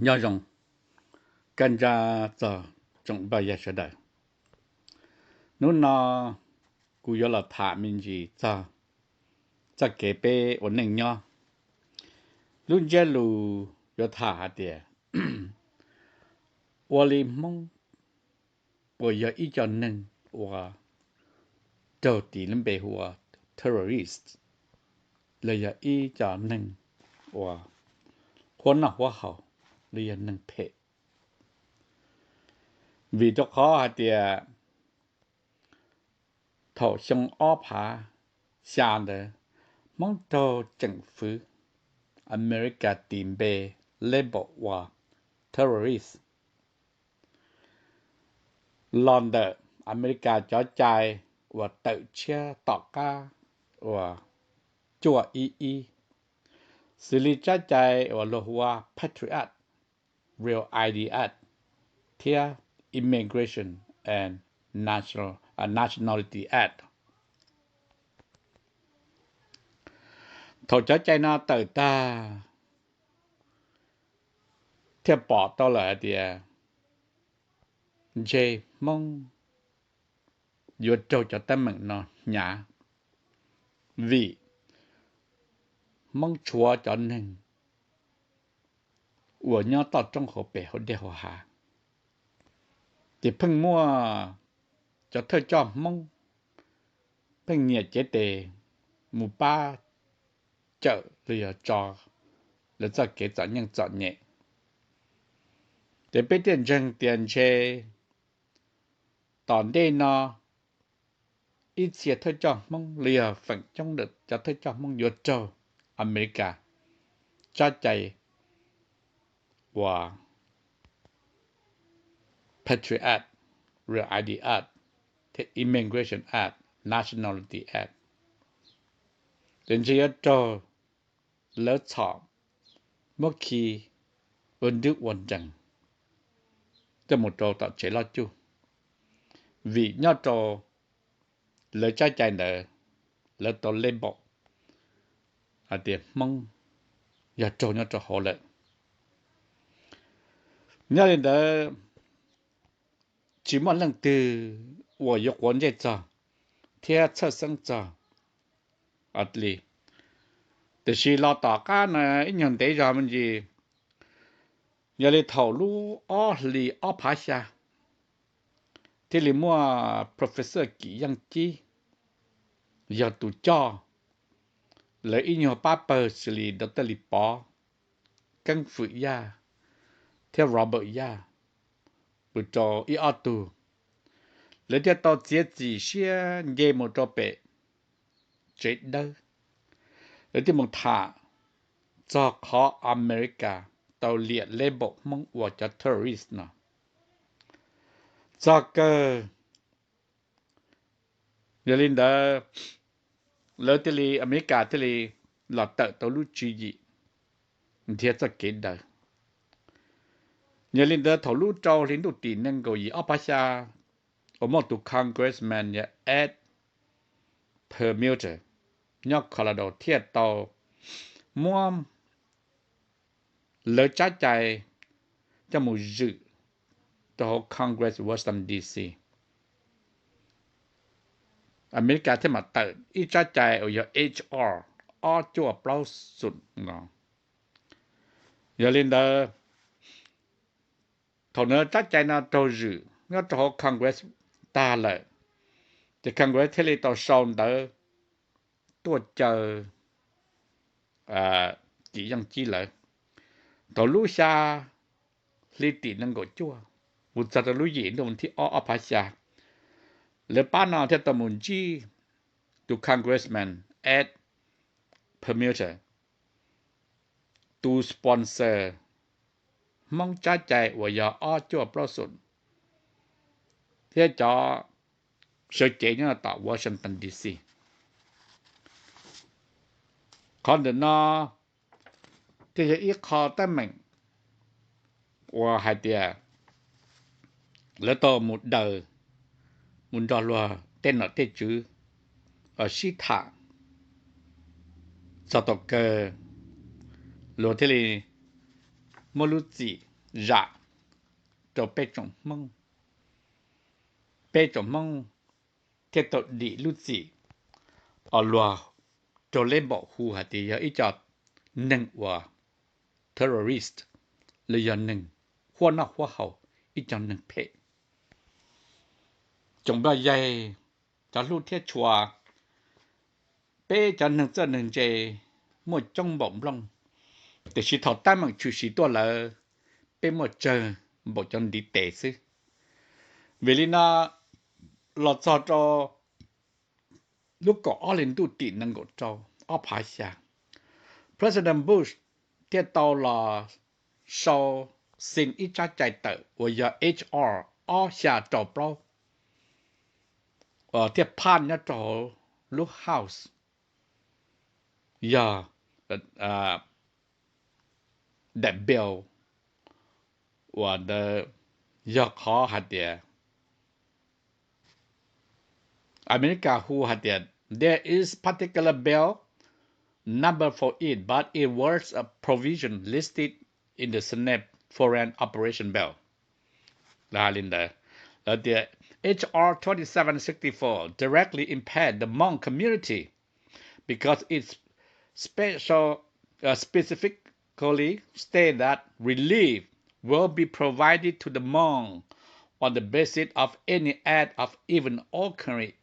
Nyob zoo, kaj ntsab txog tsoom paj yag sawv daws. Hnub no kuv yuav los tham me ntsis txog txoj kev peb ua neej nyob. Lub ntsiab lus yuav tham hais tias, ua li Hmoob puas yog ib co neeg uas raug tis lub npe hu ua terrorist, los yog ib co neeg uas huab noj huab haus, los yog neeg phem? Vim rau qhov hais tias thaum xyoo ob phav xya ntawd, Hmoob raug tseem fwv America tis npe, label ua terrorist los ntawm America cov cai uas tawm tshiab tom qab uas cuaj ib ib, xws li tsab cai uas luag hu ua Patriot, Real ID Act, thiab Immigration and National, Nationality Act. Thaum cov cai no tawm tag, thiaj pom tau lawm hais tias ntshe Hmoob yuav raug cov teeb meem no hnyav, vim Hmoob tshuav cov neeg uas nyob toj roob hauv pes hauv dej hauv hav, ces pheej muaj cov thawj coj Hmoob pheej nyiam cev tes mus pab cawm los yog tso lawv txoj kev txom nyem txom nyem. Ces peb thiaj ntseeg tias ntshe tom ntej no ib txhia thawj coj Hmoob los yog feem coob ntawm cov thawj coj Hmoob yuav raug America tsab cai uas Patriot Act, Real ID Act, thiab Immigration Act, Nationality Act, ces ntshe yuav raug lawv txhom muab khi ua nrub ua nrees coj mus rau tom tsev loj cuj, vim nyob rau lawv tsab cai ntawd lawv tau label hais tias Hmoob yog raug nyob rau hauv lawm. Nyob li ntawd, tsis muaj leej twg uas yuav quav ntsej txog thiab txhawj xeeb txog li. Tiam sis los tom qab no ib nyuag ntev zog me ntsis, yog li thaum lub ob hlis ob phav xya thiaj li muaj Professor Kim Yeej Cib yog tus coj lawv ib nyuag pab pawg xws li Doctor Lis Pov, Keeb Fwm Yaj, thiab Robert Yaj, pw rau ib ob tug, lawv thiaj tau txiav txim siab nce mus rau pem tsev dawb. Lawv thiaj mus tham txog qhov America tau liam label Hmoob ua cov terrorist no. Txog kawg, yog li ntawd, lawv thiaj li, America thiaj li los tawm tau lub tswv yim nrhiav txoj kev daws. Yog li ntawd, thaum lub rau hli ntuj tim nees nkaum yim ob phav xya uas muaj tus congressman yog Ed Perlmutter nyob Colorado thiaj tau muab lawv tsab cai coj mus zwm rau hauv Congress Washington D C. America thiaj mam tawm ib tsab cai uas yog H R ob cuaj plaub xoom no. Yog li ntawd, thaum nws tsab cai no raug zwm nyob rau hauv Congress tag lawm, ces Congress thiaj li tau sau ntawv tuaj caw Kim Yeej Cib lawv. Thaum lub xya hli tim nees nkaum cuaj mus txog rau lub yim ntuj thib ob ob phav xya, lawv pab no thiaj tau mus ntsib tus congressman Ed Perlmutter, tus sponsor Hmoob tsab cai uas yog ob cuaj plaub xoom thiab cov sawv cev nyob tom Washington D C. Qhov ntawm no thiaj yog ib qho teeb meem uas hais tias lawv tau mus daws, mus nrog luag tej nom tej tswv sib tham txog thaum kawg, luag thiaj li muab lub txim zam rau peb tsoom Hmoob, peb tsoom Hmoob thiaj tau dim lub txim uas luag raug leb npaum hu hais tias yog ib co neeg uas terrorist, los yog neeg huab noj huab haus, ib co neeg phem. Tsoom nplooj yaig, cov hlub thiab tshua, peb cov neeg txawj neeg ntse muaj coob npaum nplooj, tiam sis thaum teeb meem tshwm sim tuaj lawm, peb muaj tsawg npaum cov ntiv tes xwb. Vim li no, los txog rau lub kaum ob hli ntuj tim nees nkaum rau ob phav xya, President Bush thiaj tau los sau xi ib tsab cai tawm uas yog H R ob xya rau plaub, thiaj phaj nyob rau hauv lub House, yog the bill uas ntawd yog qhov hais tias America hu hais tias there is particular bill number for it, but it was a provision listed in the Senate Foreign Operation Bill. Hais li ntawd, lawv tias H R twenty seven sixty four directly impact the Hmong community because it special specifically state that relief will be provided to the Hmong on the basis of any act of event occurring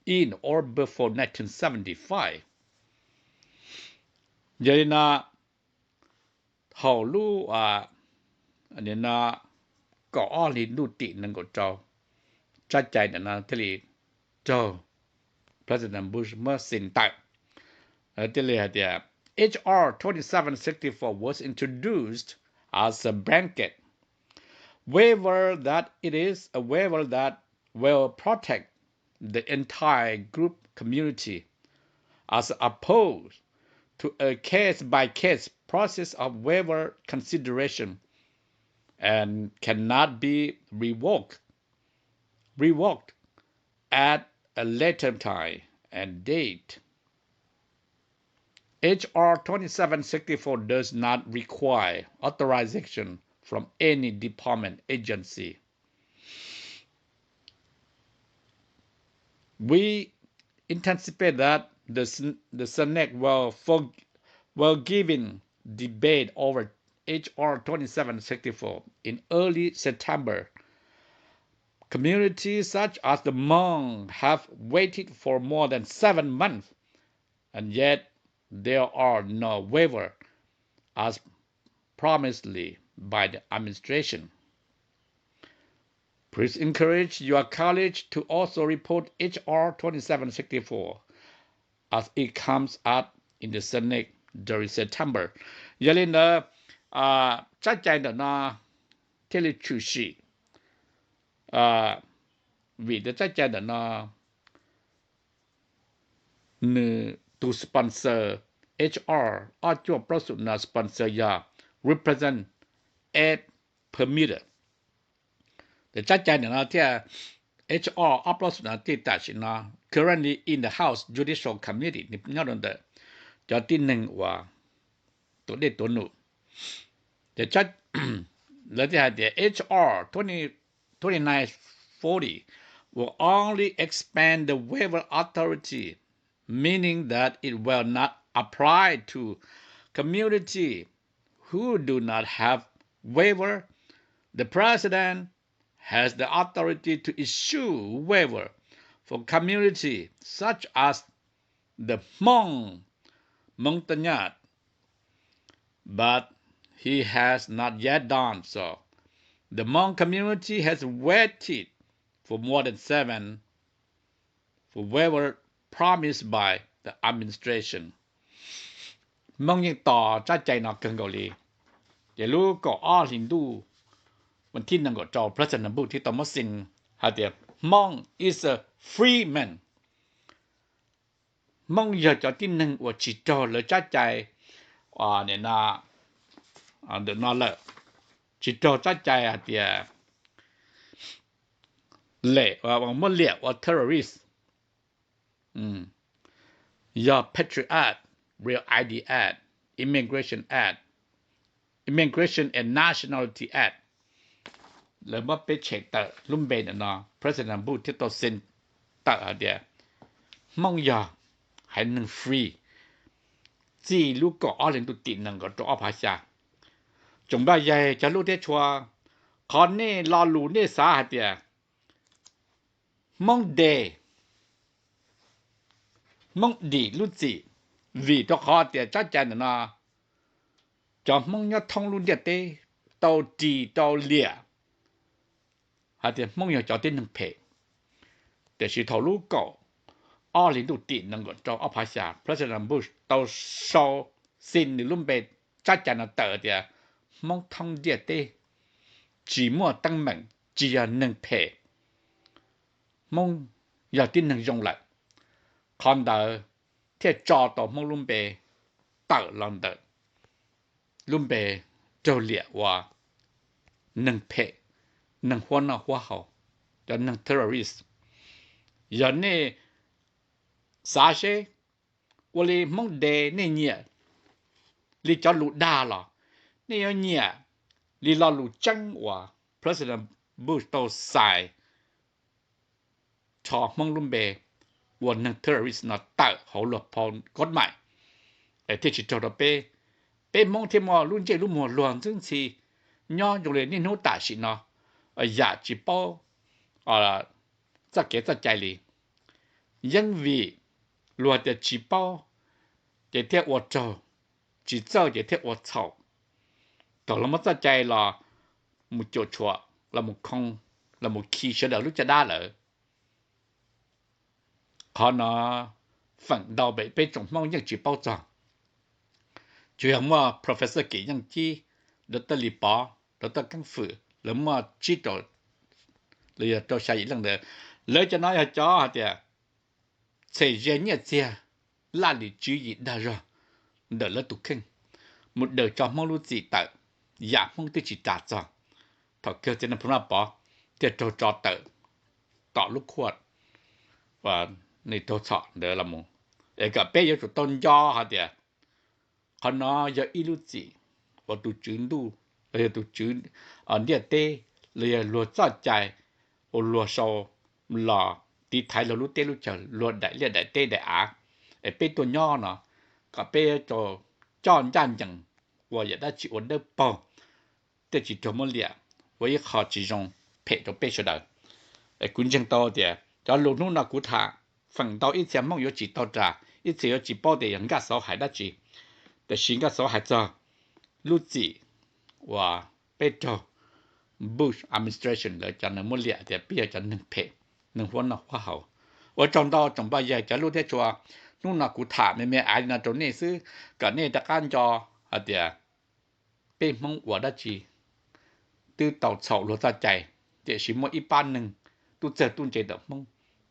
in or before nineteen seventy five. Yog li no, hauv lub no kaum ob hli ntuj tim nees nkaum rau, tsab cai ntawm no thiaj li raug President Bush muab xi tawm. Thiaj li hais tias H R twenty seven sixty four was introduced as a blanket waiver, that it is a waiver that will protect the entire group community as opposed to a case by case process of waiver consideration and cannot be revoked revoked at a later time and date. H R twenty seven sixty four does not require authorization from any department agency. We anticipate that the the Senate will for will given debate over H R twenty seven sixty four in early September. Communities such as the Hmong have waited for more than seven months, and yet there are no waiver as promised by the administration. Please encourage your colleague to also report H R twenty seven sixty four as it comes up in the Senate during September. Yog li ntawd, tsab cai ntawm no thiaj li tshwm sim, vim ntawd tsab cai ntawm no nws tus sponsor H R ob cuaj plaub xum no sponsor yog Representative Ed Perlmutter. Ces tsab cai ntawm no thiaj, H R ob plaub xum no thiaj tam sim no currently in the House Judicial Committee, nws nyob rau ntawm cov tib neeg uas tuav dej tuav num. Ces lawv thiaj hais tias H R twenty nine forty will only expand the waiver authority, meaning that it will not apply to community who do not have waiver. The president has the authority to issue waiver for community such as the Hmong Montagnard, but he has not yet done so. The Hmong community has waited for more than seven for waiver promised by the administration. Hmoob yeej tos tsab cai no kawg nkaus li. Ces lub kaum ob hlis ntuj, vas thib nees nkaum rau, President Bush thiaj tau muab xi hais tias Hmoob is a free man. Hmoob yog cov tib neeg uas tsis raug lawv tsab cai ntawm no lawm, tsis raug tsab cai hais tias lem, muab liam ua terrorist, yog Patriot Act, Real I D Act, Immigration Act, Immigration and Nationality Act. lawv muab peb tshem tawm lub npe ntawm no, President Bush thiaj tau xees tawm hais tias Hmoob yog haiv neeg free, txij lub kaum ob hli ntuj tim nees nkaum rau ob phav xya. Tsoom paj yaig cov hlub thiab tshua, qhov nej lo lus nej xav hais tias Hmoob de, Hmoob dim lub txim, vim rau qhov tias tsab cai ntawm no cov Hmoob nyob thoob lub ntiaj teb tau ris tau liam hais tias Hmoob yog cov tib neeg phem. Tiam sis thaum lub kaum ob hlis ntuj tim nees nkaum rau ob phav xya, President Bush tau sau xees nws lub npe tsab cai no tawm tias Hmoob thoob ntiaj teb tsis muaj teeb meem, tsis yog neeg phem, Hmoob yog tib neeg zoo lawm. Qhov ntawd thiaj tso tau Hmoob lub npe tawm los ntawm lub npe raug liam ua neeg phem, neeg huab noj huab haus, cov neeg terrorist. Yog nej xav seb ua li Hmoob de nej nyiam li cov lus dag los nej yuav nyiam li lo lus tseeb uas President Bush tau xais rho Hmoob lub npe ua neeg terrorist no tawm hauv luag phau kod mais, es thiaj tsis raug rau peb. Peb Hmoob thiaj muaj lub ntsej lub muag luag ntxwb ntxhi nyob zoo li niaj hnub tam sim no, yam tsis paub txoj kev txoj cai li. Yeej vim luag tias tsis paub ces thiaj ua raug, tsis txawj ces thiaj ua txhaum. Thaum los muab txoj cai los mus cuam tshuam, los mus khoo, los mus khi sawv daws lub caj dab lawm. Qhov no feem ntau peb tsoom Hmoob yeej tsis paub txog. Tsuas yog muaj Professor Kim Yeej Cib, Doctor Lis Pov, Doctor Keeb Fwm, lawv muaj tsib rau, los yog rau xya yim leej ntawd. Lawv cov no yog cov hais tias txhem ze nyiaj txiag, laj lim tswv yim dag zog ntawm lawv tus kheej, mus daws tso Hmoob lub txim tawm, yam Hmoob twb tsis ras txog. Thaum kawg txiv neej Phoo Naj Pov thiaj raug tso tawm tom lub khuaj uas nws raug txhom ntawd los mus. Es kom peb yuav tsum tau nco hais tias qhov no yog ib lub txim uas tus tswv ntuj los yog tus tswv ntiaj teb los yog luag txoj cai uas luag sau los tiv thaiv luag lub teb lub chaw, luag daim liaj daim teb daim av, es peb tuaj nyob no kom peb coj ncaj ncees, ua yam dab tsi ua dawb paug, tej tsis raug muab liam, ua ib qho tsis zoo, phem rau peb sawv daws. Es kuv ntseeg tau tias cov lus hnub no kuv tham feem ntau ib txhia Hmoob yuav tsis tau ras, ib txhia yuav tsis paub tias yog Nkaj Xauv hais dab tsi. Tiam sis Nkaj Xauv hais txog lub txim uas peb raug Bush administration lawv cov neeg muab liam tias peb yog cov neeg phem, neeg huab noj huab haus. Ua tsaug ntau tsoom phooj ywg cov hlub thiab tshua, hnub no kuv tham me me aiv li no rau nej xwb, kom nej rov qab nco hais tias peb Hmoob ua dab tsi twb tau txhaum luag txoj cai, tiam sis muaj ib pab neeg tub txawg tub ntse ntawm Hmoob,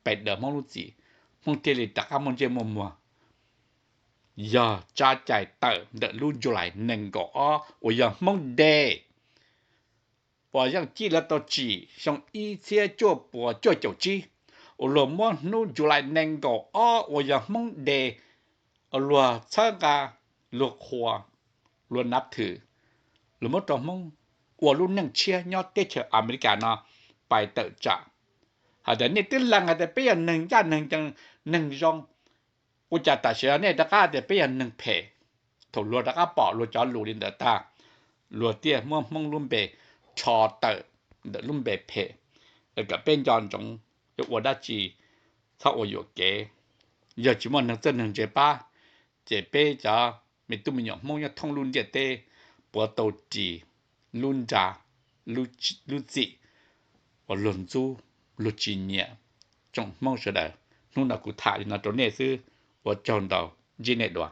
pem daws Hmoob lub txim, Hmoob thiaj li rov qab muaj ntsej muaj muag. Yog tsab cai tawm ntawm lub July nees nkaum ob uas yog Hmoob Day uas Yeej Cib lawv tau tsim xyoo ib txhiab cuaj puas cuaj caum tsib, uas luag muab hnub July nees nkaum ob uas yog Hmoob Day, luag txhawb nqa, luag qhuas, luag nav thwm, luag muab rau Hmoob ua lub neej tshiab nyob teb chaws Amelikas no pais tawm tsam. Hais tias nej twb lees hais tias peb yog neeg ncaj neeg cees, neeg zoo, ua cas tam sim no nej rov qab tias peb yog neeg phem? Thaum luag rov qab pom luag cov lus li ntawd tag, luag thiaj muab Hmoob lub npe rho tawm ntawm lub npe phem. Kom peb nco ntsoov, yuav ua dab tsi txhob ua yuam kev. Yog tsis muaj neeg txawj neeg ntse pab, ces peb cov me tub me nyuam Hmoob nyob thoob lub ntiaj teb puav tau ris lub nra, lub txim uas luag ntxub, luag tsis nyiam tsoom Hmoob sawv daws. Hnub no kuv tham li no rau nej xwb, ua tsaug ntau, ntsib nej dua.